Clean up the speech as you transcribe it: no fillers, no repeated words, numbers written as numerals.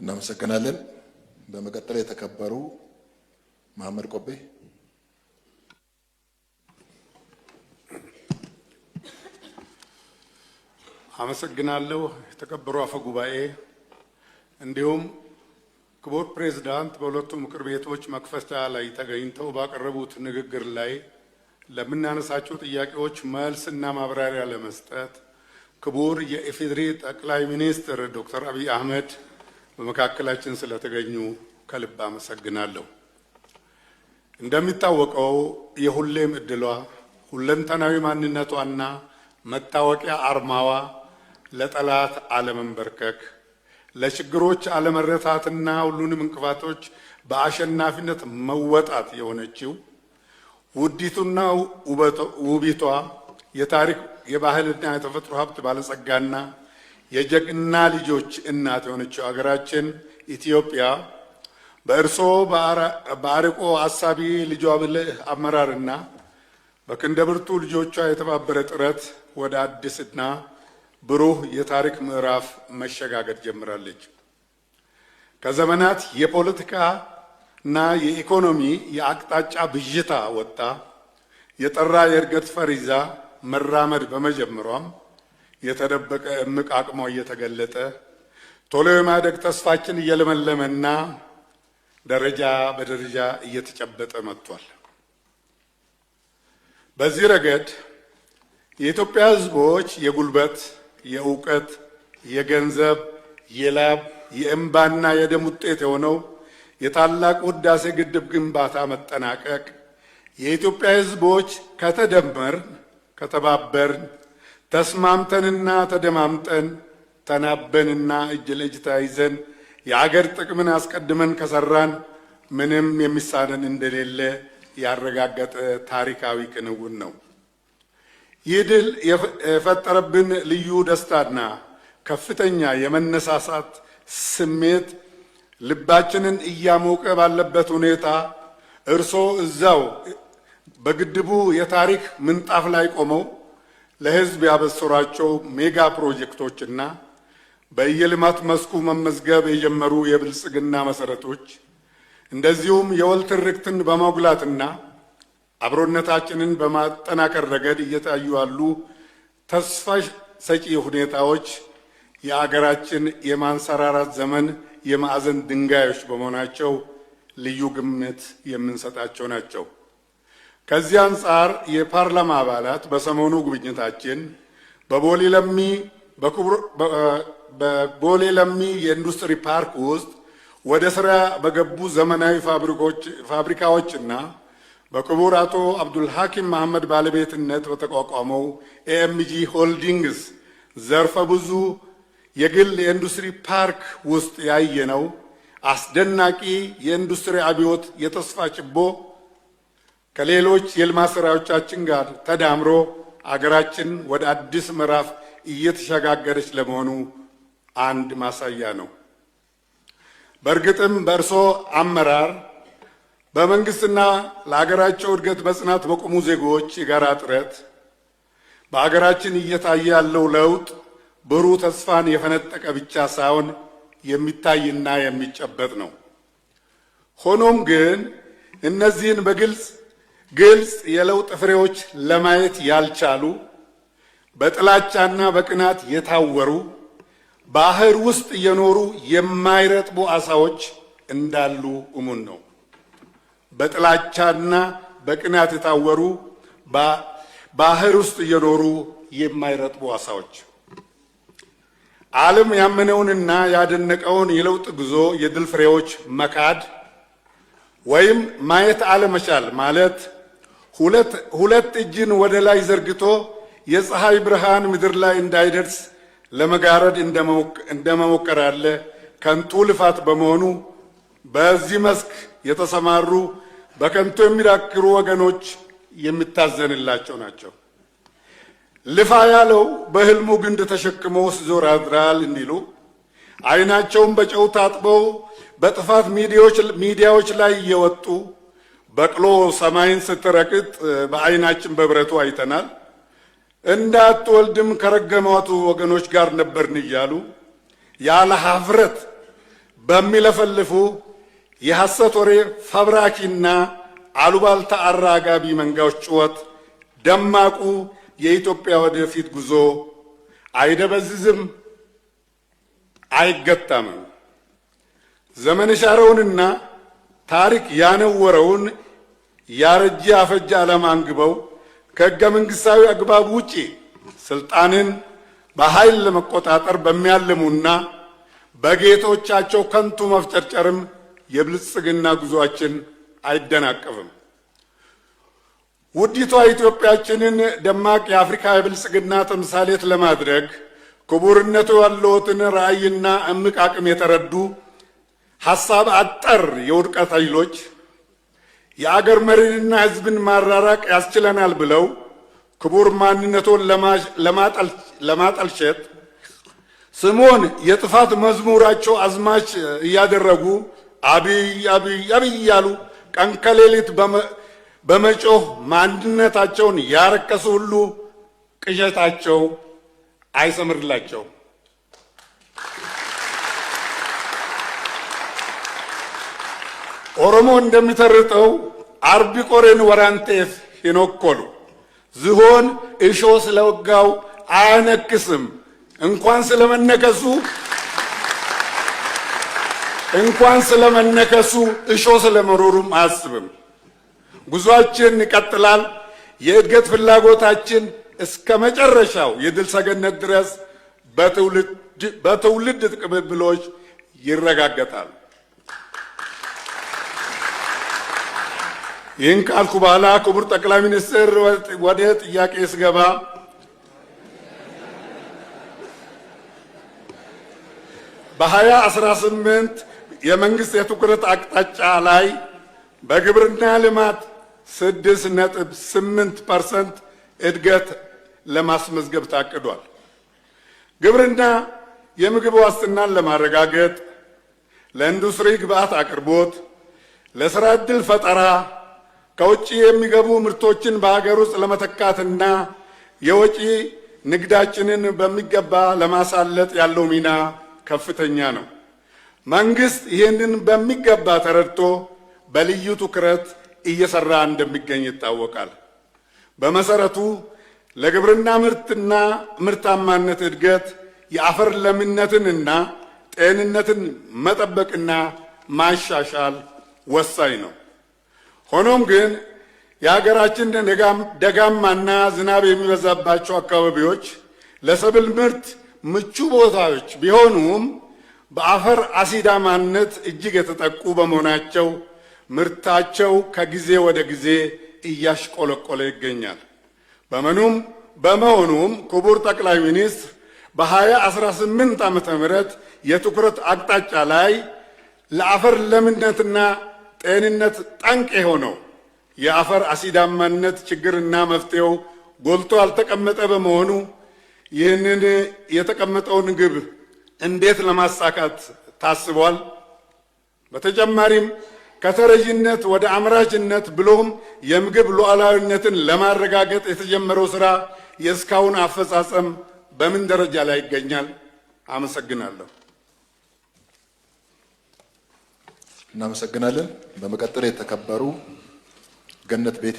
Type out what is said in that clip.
እናመሰግናለን። በመቀጠል የተከበሩ መሐመድ ቆቤ። አመሰግናለሁ። የተከበሩ አፈ ጉባኤ፣ እንዲሁም ክቡር ፕሬዝዳንት በሁለቱ ምክር ቤቶች መክፈቻ ላይ ተገኝተው ባቀረቡት ንግግር ላይ ለምናነሳቸው ጥያቄዎች መልስ እና ማብራሪያ ለመስጠት ክቡር የኢፌዴሪ ጠቅላይ ሚኒስትር ዶክተር አብይ አህመድ በመካከላችን ስለተገኙ ከልብ አመሰግናለሁ። እንደሚታወቀው የሁሌም ዕድሏ ሁለንተናዊ ማንነቷና መታወቂያ አርማዋ ለጠላት አለመንበርከክ፣ ለችግሮች አለመረታትና ሁሉንም እንቅፋቶች በአሸናፊነት መወጣት የሆነችው ውዲቱና ውቢቷ የታሪክ፣ የባህልና የተፈጥሮ ሀብት ባለጸጋና የጀግና ልጆች እናት የሆነችው አገራችን ኢትዮጵያ በእርሶ በአርቆ አሳቢ ልጇ ብልህ አመራርና በክንደ ብርቱ ልጆቿ የተባበረ ጥረት ወደ አዲስና ብሩህ የታሪክ ምዕራፍ መሸጋገር ጀምራለች። ከዘመናት የፖለቲካ እና የኢኮኖሚ የአቅጣጫ ብዥታ ወጥታ የጠራ የእድገት ፈር ይዛ መራመድ በመጀመሯም የተደበቀ እምቅ አቅሟ እየተገለጠ፣ ቶሎ የማደግ ተስፋችን እየለመለመና ደረጃ በደረጃ እየተጨበጠ መጥቷል። በዚህ ረገድ የኢትዮጵያ ሕዝቦች የጉልበት፣ የእውቀት፣ የገንዘብ፣ የላብ፣ የእንባና የደም ውጤት የሆነው የታላቁ ህዳሴ ግድብ ግንባታ መጠናቀቅ የኢትዮጵያ ሕዝቦች ከተደመርን፣ ከተባበርን፣ ተስማምተንና ተደማምጠን፣ ተናበንና እጅ ለእጅ ተያይዘን የአገር ጥቅምን አስቀድመን ከሰራን ምንም የሚሳነን እንደሌለ ያረጋገጠ ታሪካዊ ክንውን ነው። ይህ ድል የፈጠረብን ልዩ ደስታና ከፍተኛ የመነሳሳት ስሜት ልባችንን እያሞቀ ባለበት ሁኔታ እርሶ እዛው በግድቡ የታሪክ ምንጣፍ ላይ ቆመው ለሕዝብ ያበሰሯቸው ሜጋ ፕሮጀክቶችና በየልማት መስኩ መመዝገብ የጀመሩ የብልጽግና መሰረቶች፣ እንደዚሁም የወል ትርክትን በማጉላትና አብሮነታችንን በማጠናከር ረገድ እየታዩ ያሉ ተስፋ ሰጪ ሁኔታዎች የአገራችን የማንሰራራት ዘመን የማዕዘን ድንጋዮች በመሆናቸው ልዩ ግምት የምንሰጣቸው ናቸው። ከዚህ አንጻር የፓርላማ አባላት በሰሞኑ ጉብኝታችን በቦሌ ለሚ የኢንዱስትሪ ፓርክ ውስጥ ወደ ስራ በገቡ ዘመናዊ ፋብሪካዎችና በክቡር አቶ አብዱልሐኪም መሐመድ ባለቤትነት በተቋቋመው ኤኤምጂ ሆልዲንግስ ዘርፈ ብዙ የግል የኢንዱስትሪ ፓርክ ውስጥ ያየነው አስደናቂ የኢንዱስትሪ አብዮት የተስፋ ችቦ ከሌሎች የልማት ስራዎቻችን ጋር ተዳምሮ አገራችን ወደ አዲስ ምዕራፍ እየተሸጋገረች ለመሆኑ አንድ ማሳያ ነው። በእርግጥም በእርሶ አመራር፣ በመንግስትና ለሀገራቸው እድገት በጽናት በቆሙ ዜጎች የጋራ ጥረት በሀገራችን እየታየ ያለው ለውጥ ብሩህ ተስፋን የፈነጠቀ ብቻ ሳይሆን የሚታይና የሚጨበጥ ነው። ሆኖም ግን እነዚህን በግልጽ ግልጽ የለውጥ ፍሬዎች ለማየት ያልቻሉ፣ በጥላቻና በቅናት የታወሩ፣ ባህር ውስጥ እየኖሩ የማይረጥቡ አሳዎች እንዳሉ እሙን ነው። በጥላቻና በቅናት የታወሩ፣ ባህር ውስጥ እየኖሩ የማይረጥቡ አሳዎች ዓለም ያመነውንና ያደነቀውን የለውጥ ጉዞ የድል ፍሬዎች መካድ ወይም ማየት አለመቻል ማለት ሁለት እጅን ወደ ላይ ዘርግቶ የፀሐይ ብርሃን ምድር ላይ እንዳይደርስ ለመጋረድ እንደመሞከር ያለ ከንቱ ልፋት በመሆኑ በዚህ መስክ የተሰማሩ በከንቱ የሚዳክሩ ወገኖች የሚታዘንላቸው ናቸው። ልፋ ያለው በህልሙ ግንድ ተሸክሞ ሲዞር ያድራል እንዲሉ፣ አይናቸውን በጨው ታጥበው በጥፋት ሚዲያዎች ላይ እየወጡ በቅሎ ሰማይን ስትረግጥ በአይናችን በብረቱ አይተናል፣ እንዳትወልድም ከረገሟቱ ወገኖች ጋር ነበርን እያሉ ያለ ሀፍረት በሚለፈልፉ የሐሰት ወሬ ፈብራኪና አሉባልታ አራጋቢ መንጋዎች ጩኸት ደማቁ የኢትዮጵያ ወደፊት ጉዞ አይደበዝዝም፣ አይገታምም። ዘመን የሻረውንና ታሪክ ያነወረውን ያረጀ ያፈጀ ዓላማ አንግበው ከሕገ መንግሥታዊ አግባብ ውጪ ስልጣንን በኃይል ለመቆጣጠር በሚያልሙና በጌቶቻቸው ከንቱ መፍጨርጨርም የብልጽግና ጉዞአችን አይደናቀፍም። ውዲቷ ኢትዮጵያችንን ደማቅ የአፍሪካ የብልጽግና ተምሳሌት ለማድረግ ክቡርነቱ ያለዎትን ራዕይና እምቅ አቅም የተረዱ ሐሳብ አጠር የውድቀት ኃይሎች የአገር መሪንና ሕዝብን ማራራቅ ያስችለናል ብለው ክቡር ማንነቶን ለማጠልሸት ስምዎን የጥፋት መዝሙራቸው አዝማች እያደረጉ አብይ አብይ አብይ እያሉ ቀን ከሌሊት በመጮህ ማንነታቸውን ያረከሱ ሁሉ ቅዠታቸው አይሰምርላቸው። ኦሮሞ እንደሚተርጠው arbi qoreen waraanteef hin hokkolu፣ ዝሆን እሾህ ስለወጋው አያነክስም። እንኳን ስለመነከሱ እሾህ ስለመኖሩም አያስብም። ጉዟችን ይቀጥላል። የእድገት ፍላጎታችን እስከ መጨረሻው የድል ሰገነት ድረስ በትውልድ ቅብብሎች ይረጋገጣል። ይህን ካልኩ በኋላ ክቡር ጠቅላይ ሚኒስትር ወደ ጥያቄ ስገባ፣ በ2018 የመንግስት የትኩረት አቅጣጫ ላይ በግብርና ልማት 6.8% እድገት ለማስመዝገብ ታቅዷል። ግብርና የምግብ ዋስትናን ለማረጋገጥ፣ ለኢንዱስትሪ ግብዓት አቅርቦት፣ ለስራ ዕድል ፈጠራ፣ ከውጭ የሚገቡ ምርቶችን በሀገር ውስጥ ለመተካትና የወጪ ንግዳችንን በሚገባ ለማሳለጥ ያለው ሚና ከፍተኛ ነው። መንግስት ይህንን በሚገባ ተረድቶ በልዩ ትኩረት እየሰራ እንደሚገኝ ይታወቃል። በመሰረቱ ለግብርና ምርትና ምርታማነት እድገት የአፈር ለምነትንና ጤንነትን መጠበቅና ማሻሻል ወሳኝ ነው። ሆኖም ግን የሀገራችን ደጋማና ዝናብ የሚበዛባቸው አካባቢዎች ለሰብል ምርት ምቹ ቦታዎች ቢሆኑም በአፈር አሲዳማነት እጅግ የተጠቁ በመሆናቸው ምርታቸው ከጊዜ ወደ ጊዜ እያሽቆለቆለ ይገኛል። በመሆኑም ክቡር ጠቅላይ ሚኒስትር፣ በ2018 ዓ.ም. የትኩረት አቅጣጫ ላይ ለአፈር ለምነትና ጤንነት ጠንቅ የሆነው የአፈር አሲዳማነት ችግርና መፍትሄው ጎልቶ ያልተቀመጠ በመሆኑ ይህንን የተቀመጠውን ግብ እንዴት ለማሳካት ታስቧል? በተጨማሪም ከተረጂነት ወደ አምራችነት ብሎም የምግብ ሉዓላዊነትን ለማረጋገጥ የተጀመረው ስራ የእስካሁን አፈጻጸም በምን ደረጃ ላይ ይገኛል? አመሰግናለሁ። እናመሰግናለን። በመቀጠል የተከበሩ ገነት ቤቴ።